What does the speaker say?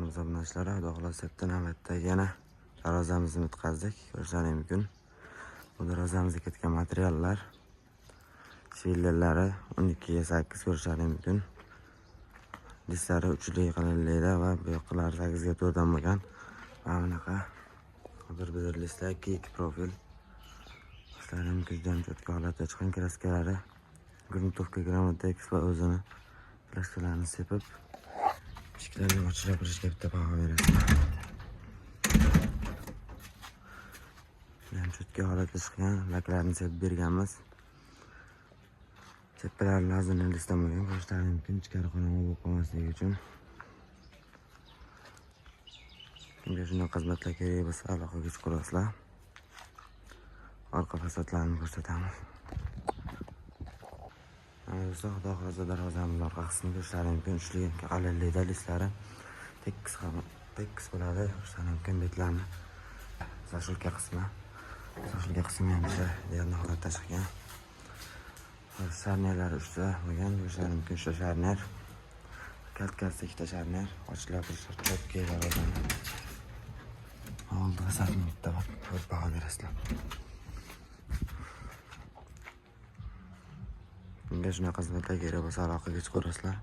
Kanalimiz obunachilari, xudo xohlasa bitta navbatdagi yana darvozamizni bitqazdik. Ko'rishlaring mumkin. Bu darvozamizga ketgan materiallar shvillerlari 12 ga 8 ko'rishlaring mumkin. Disklari 3lik qalinlikda va bu yoqlari 8 ga 4 dan bo'lgan. Mana bunaqa bir listlar 2 profil. Ko'rishlaring mumkin, juda ham cho'tka holatda chiqqan kraskalari. Gruntovka Gramotex va o'zini kraskalarini sepib eshiklarni ochib yopishga bitta baho berasizlar. Juda cho'tka holatda chiqqan, laklarni sepib berganmiz. Tepalar lazerli listdan bo'lgan, ko'rishlaring mumkin, ichkari qorong'u bo'lib qolmasligi uchun. Kimga shunday xizmatlar kerak bo'lsa, aloqaga chiqarasizlar. Orqa fasadlarini ko'rsatamiz. Mana do'stlar, xudo xohlasa darvozamiz orqa qismini ko'rishlaring mumkin. Uchli qalinlikda listlari tekis ham tekis bo'ladi. Ko'rishlaring mumkin betlarni. Zashulka qismi. Zashulka qismi ham juda ideal holatda chiqqan. Sharnerlar uchta bo'lgan, ko'rishlaring mumkin, uchta sharner. Katkasi ikkita sharner, ochilib tursa darvozani. Oldi fasadini bitta ko'rib baho berasizlar. Bunga shunaqa xizmatlar kerak bo'lsa aloqaga chiqarasizlar.